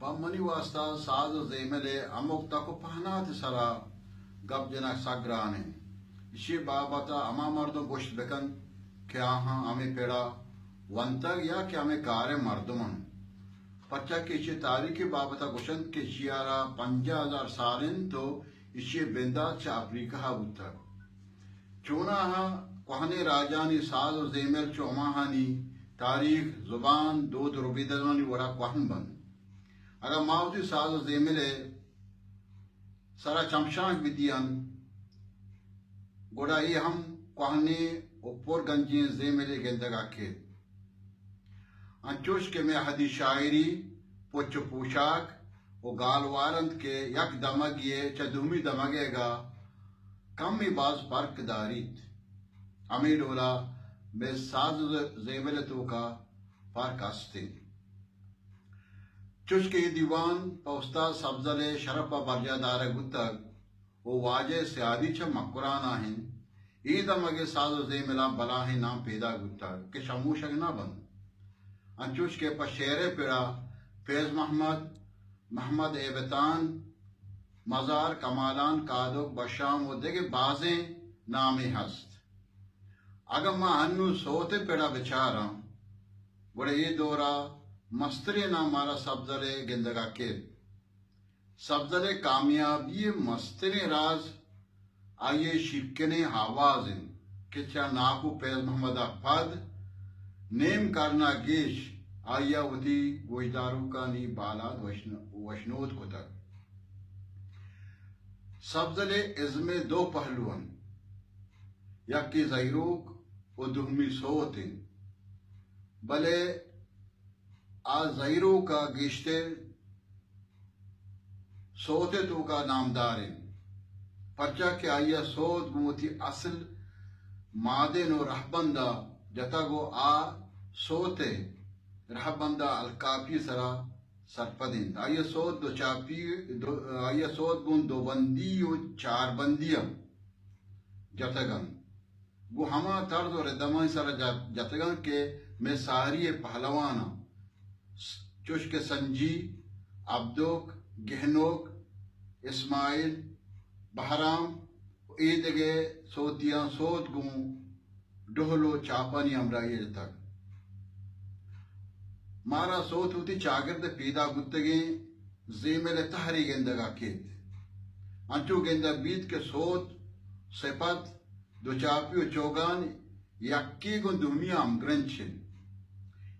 پہ منی واستا ساز و زیمل ء ہمک تک و پہنات ء سرا گپ جنگ سک گران انت۔ ایشی بابت ء ہما مردم گوشت بہ کنت کہ آہاں ہمے پڑ ء ونتگ یا کہ ہمے کاریں مردم انت، پرچا کہ ایشی تاریخ ء بابت ء گوشنت کہ ایشی ء را پنجاہ ہزار سال انت و ایشی ء بندات چہ افریقہ ء بوتگ۔ چوناہا کوہنیں راجانی ساز و زیمل چو ہماہانی تاریخ، زبان، دود و ربیدگانی وڑا کوہن بنت۔ اگاں ما وتی ساز و زیمل ء سرا چمشانک بدیان، گڑا اے ہم کوہنیں و پر گنجیں زیملے گندگا کیت۔ انچوش کہ مئے اہدی شاعری پچ و پوشاک و گالوار انت کہ یک دمگے ء چہ دومی دمگے گا کمی باز پرک داریت، ہمے ڈولا مئے ساز و زیمل ء توکا پرک است انت۔ چوش کہ اے دیوان پہ استاد سبزل ء شرپ ء برجاہ دارگ بوتگ، و واجہ سیادی چہ مکران ء انت۔ اے دمگ ء ساز و زیملاں بلاہیں نام پیدا بوتگ کہ شموشگ نہ بنت۔ انچوش کہ پہ شعر ء پڑا فیض محمد، محمد ایبتان، مزار، کمالان، کادک، بشام و دگہ بازیں نامے ہست۔ اگاں ما انوں سوت ء پڑا بچاراں، گڑا اے دورا مستریں نام مارا سبزل ء گندگا کیت۔ سبزل ء کامیابی ء مستریں راز آئی ء شیرکنیں آواز انت کہ چہ ناکو فیض محمد ء پد نیم کرن ء گیش آئی ء وتی گوشداروکانی بالاد وشن-، وشنود کتگ۔ سبزل ء ازم ء دو پہلو انت، یکے زہیروک و دومی سوت انت، بلے آ زہیروک ء گیشتر سوت ء توکا نامدار انت، پرچا کہ آئی ء سوت گوں وتی اصل مادن و رہبند ء جتگ و آ سوت ء رہبند ء الکاپی ء سرا سرپد انت۔ آئی ء سوت دو چاپی، دو، آئی ء سوت گوں دو بندی و چار بندی ء جتگ انت۔ گوں ہما طرز و ردمانی سرا جت-، جتگ انت کہ مئے ساری ء پہلواناں، چوش کہ سنجی، عبدوک، گہنوک، اسماعیل، بہرام و اے دگہ سوتیاں سوت گوں ڈہل و چاپانی ہمراہی ء جتگ۔ مارا سوت وتی چاگرد ء پیدا بوتگیں زیمل ء تہرے گندگ ء کیت۔ انچو گندگ بیت کہ سوت، سپت، دوچاپی و چوگان یکے گوں دومی ء ہمگرنچ انت۔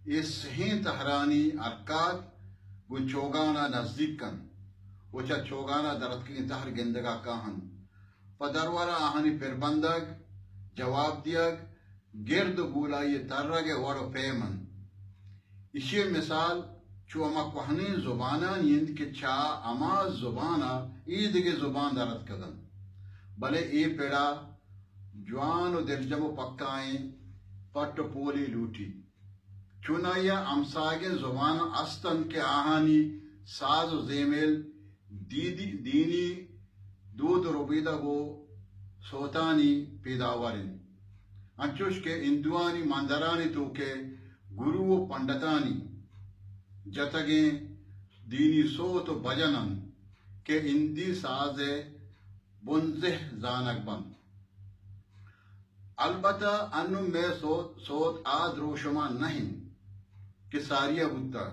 اے سہیں تہرانی حرکات گوں چوگان ء نزیک انت و چہ چوگان ء دراتکگیں تہر گندگ ء کاہنت۔ پہ درور ء آہانی پربندگ، جواب دیگ، گرد و گولائی ء ترگ ء وڑ و پیم انت۔ ایشی ء مثال چو ہما کوہنیں زبانانی انت کہ چہ ہما زبان ء اے دگہ زبان در اتکگ انت، بلے اے پڑ ء جوان و دلجم و پکائیں پٹ و پولے لوٹیت۔ چونائی ء ہمساہگیں زبان است انت کہ آہانی ساز و زیمل دیدی-، دینی دود و ربیدگ و سوتانی پیداور انت۔ انچوش کہ ہندوانی مندرانی توک ء گرو و پنڈتانی جتگیں دینی سوت و بجن انت کہ ہندی ساز ء بنزہ زانگ بنت۔ البتہ انوں مئے سوت، سوت آ دروشم ء نہ انت کہ ساری ء بوتگ۔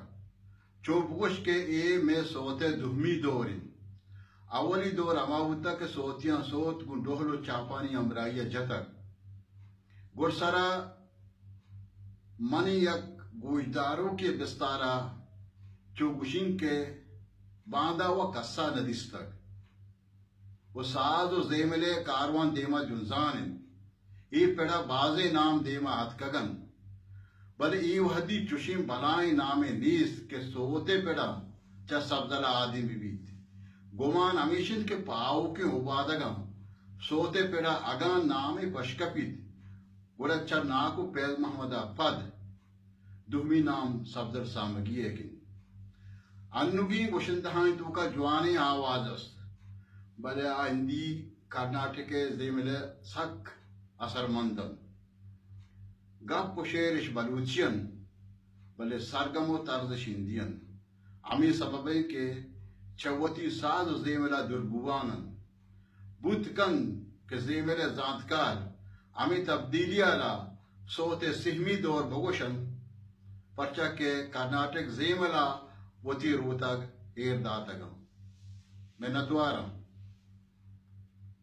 چو بگوش کہ اے مئے سوت ء دومی دور انت۔ اولی دور ہما بوتگ کہ سوتیاں سوت گوں ڈہل و چاپانی ہمراہی ء جتگ۔ گڈسرا منی یک گوشداروکے بستار ء چو گوشنت کہ باندا و کسا نہ دیستگ۔ و ساز و زیملے کاروان دیما جنزان انت۔ اے پڑا بازیں نام دیما اتکگ انت، بلے اے وہدی چشیں بلائیں نامے نیست کہ سوتے پڑا چہ سبزل ء آدیم بہ بیت۔ گمان ہمیش انت کہ پہ آؤکیں اوبادگاں سوتے پڑا اگاں نامے پشکپیت، گڑا چہ ناکو فیض محمد ء پد دومی نام سبزل سامگی ئیگ انت۔ انوگیں گشندہانی توکا جوانیں آواز است، بلے آ ہندی کرناٹک ء زیمل ء سک اثرمند انت۔ گپ و شعرش بلوچی انت، بلے سرگم و طرزش ہندی انت۔ ہمے سبب انت کہ چہ وتی ساز و زیمل ء دور بوان انت۔ بوت کنت کہ زیمل ء زانتکار ہمے تبدیلی ء را سوت ء سہمی دور بگوش انت، پرچا کہ کرناٹک زیمل ء وتی روتگ ایر داتگ انت۔ منتوار آں۔